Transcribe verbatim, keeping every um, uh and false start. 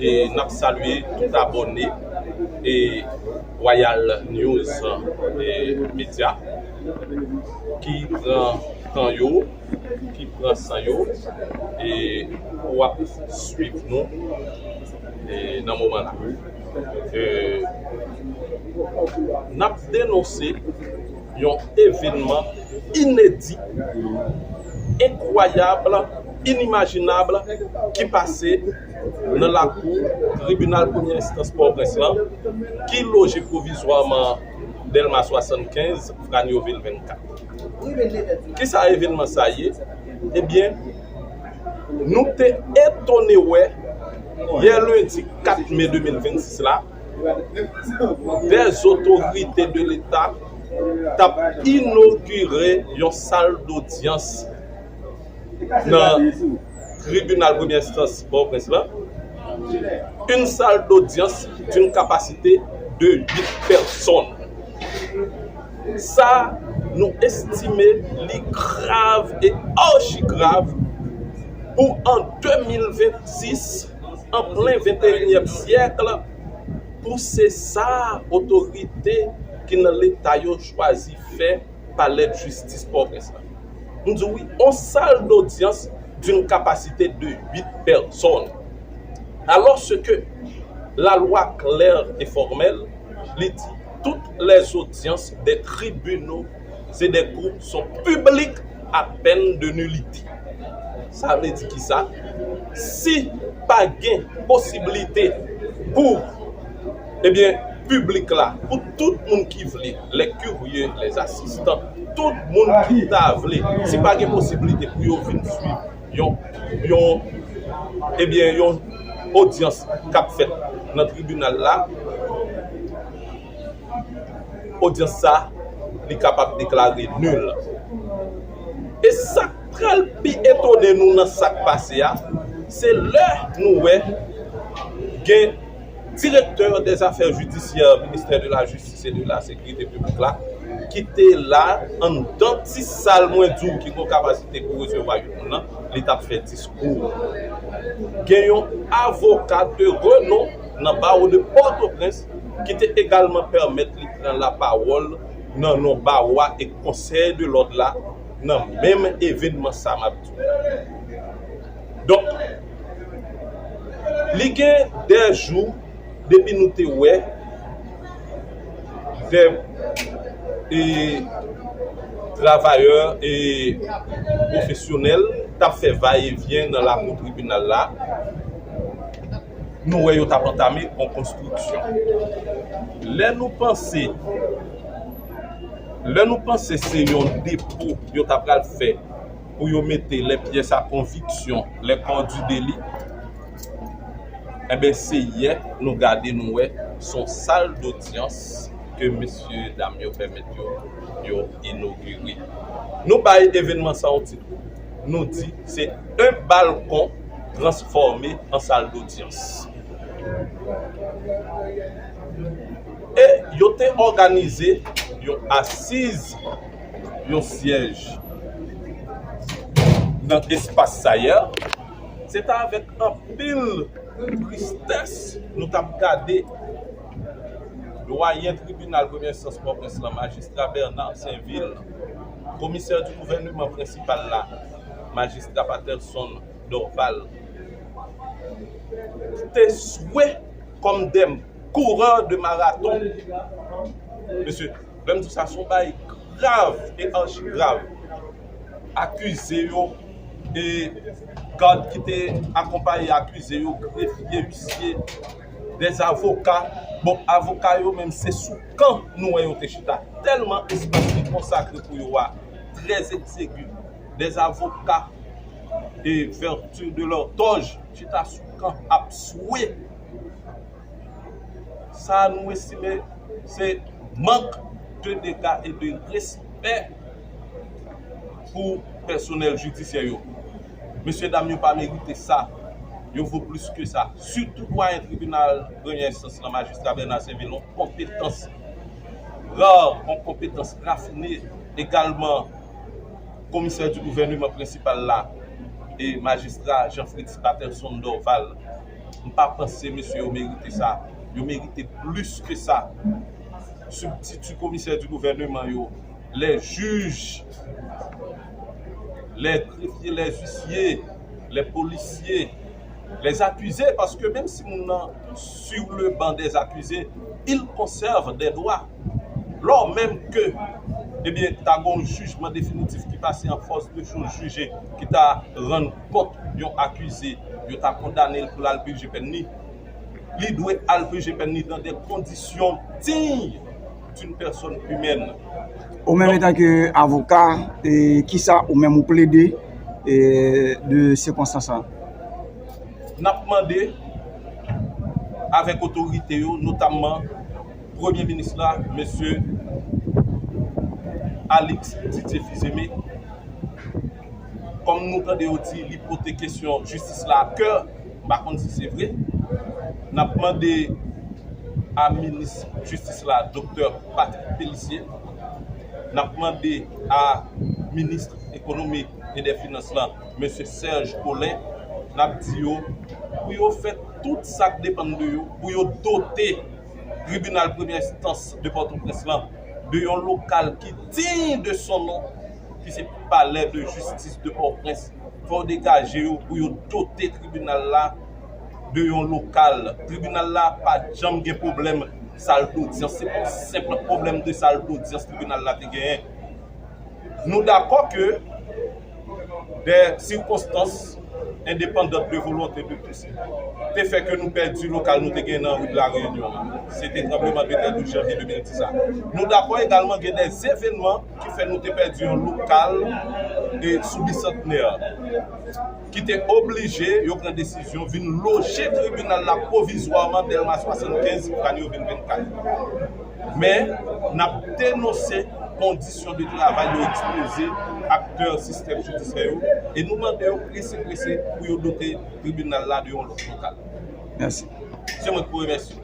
E n ap salye tout abòne e Royal News e Media ki pran tan yo, ki pran san yo e pou ap swiv nou e nan moman la. E n ap denonse yon evènman inedi, enkwayab, inimajinab ki pase nan lakou tribinal premyè enstans Pòtoprens lan, ki loje pwovizwaman Dèlma swasannkenz, Franyovil vennkat. Kisa evènman sa ye? Ebyen, nou te etone wè, yè lendi kat me de mil vennsis la, des autorités de l'État t ap inogire yon sal dodyans nan tribinal premyè enstans Pòtoprens lan, une salle d'audience d'une capacité de huit personnes. Sa, nou estime li grav e achi grav pou an de mil vennsis, an plen venteyinyèm syèk, pou se sa otorite ki nan Leta yo chwazi fè Palè de Jistis Pòtoprens lan. M di w wi, on salle d'audience d'une capacité de huit personnes. Alors que la loi claire et formelle, li di, toutes les audiences des tribunaux et des cours sont publiques à peine de nullité. Sa vle di kisa? Si pa gen posiblite pou, ebyen, piblik la, pou tout moun ki vle, les curieux, les assistants, tout moun ki ta vle, si pa gen posiblite pou yo vin swiv yon, yon, ebyen, yon odyans k ap fèt nan tribinal la, odyans sa, li kapab deklare nil. E sa k pral pi etone nou nan sa k pase a, se lè nou wè gen direktè dèzafè jidisyè, ministè de la jistis e de la sekirite piblik la, ki te la anndan ti sal, mwen di w, ki gen kapasite pou resevwa yon moun nan, li t ap fè diskou. Gen yon avoka de renon nan bawo de Pòtoprens ki te egalman pèmèt li pran lapawòl nan non bawo a e konsèy de lòd la nan menm evènman sa m ap di w. Donk, li gen de jou depi nou te wè de, e, travayè e pwofesyonèl t ap fè vayevyen nan lakou tribinal la. Nou wè yo t ap antame yon konstriksyon. Lè nou panse, lè nou panse se yon depo yo ta pral fè pou yo mete les pièces à conviction, les corps du délit, enben, se yè nou gade, nou wè se yon sal dodyans ke mesye dam yo pèmèt yo, yo inogire. Nou bay evènman sa yon tit, nou di se un balcon transformé en salle d'audience. E yo te òganize yon asiz, yon syèj nan espas sa yè. Se t avèk anpil tristès nou t ap gade dwayen tribinal premyè enstans Pòtoprens lan, majistra Bernard Sainvil, komisè di gouvèneman prensipal la, majistra Patterson Dorval, te swe kòm de kourè de maraton. Mesye, lè m di w sa, se yon bagay grav e achi grav. Akize yo, e gad ki te akonpaye akize yo, grefye, isye, dèzavoka. Bon, avoka yo menm, se sou kan nou wè yo te chita. Tèlman espas ki konsakre pou yo a trè egzegi. Dèzavoka, e vertu de leur toge, chita sou kan ap swe. Sa nou estime se mank de dega e de respè pou pèsonèl jidisyè yo. Mesye dam yo pa merite sa. Yo vo plis ke sa. Sitou dwayen tribinal premyè enstans lan, majistra Bernard Sainvil, yon konpetans ra, yon konpetans rafine, egalman komisè di gouvèneman prensipal la, e majistra Jean Fritz Patterson Dorval. M pa panse mesye yo merite sa. Yo merite plis ke sa. Substitut commissaire du gouvernement yo, les juges, les greffiers, les huissiers, les policiers, les accusés, paske menm si moun nan sur le banc des accusés, il conserve des droits. Lò menm ke, ebyen, ta gon jijman definitif ki pase an force de chose jije, ki ta rann kont yon akize, yo ta kondane l pou l al pije pèn li, li dwe al pije pèn li dans des conditions dignes d'une personne humaine. Ou menm, etan ke avoka, e kisa ou menm ou plede, e, de sikonstans la? N ap mande avèk otorite yo, notamman Premye Minis la, mesye Alix Didier Fils-Aimé, kòm nou tande yo di li pote kesyon jistis la a kè, m pa konn si se vre. N ap mande a minis jistis la, doktè Patrick Pélissier, n ap mande a minis ekonomi e dè finans lan, mesye Serge Colin, n ap di yo pou yo fè tout sa k depann de yo pou yo dote tribinal premyè enstans de Pòtoprens lan de yon lokal ki digne de son non, ki se Palais de Justice de Port-au-Prince. Fò yo degaje yo pou yo dote tribinal la de yon lokal. Tribinal la pa janm gen pwoblèm sal dodyans. Se pa yon senp pwoblèm de sal dodyans tribinal la te genyen. Nou dakò ke des circonstances indépendantes de volonté de tous te fè ke nou pèdi lokal nou te gen nan ri de la Réunion an. Se te tranbleman de tè douz janvye de mil dis la. Nou dakò egalman gen des événements ki fè nou te pèdi yon lokal e sou Bisantnè, ki te oblije yo pran desizyon vin loje tribinal la pwovizwaman Dèlma swasannkenz pou ane yo vin vennkat. Men, n ap denonse kondisyon de travay yo ekspoze aktè sistèm jidisyè yo e nou mande yo prese prese pou yo dote tribinal la de yon lòt lokal. Mèsi. Se mwen ki pou remèsye.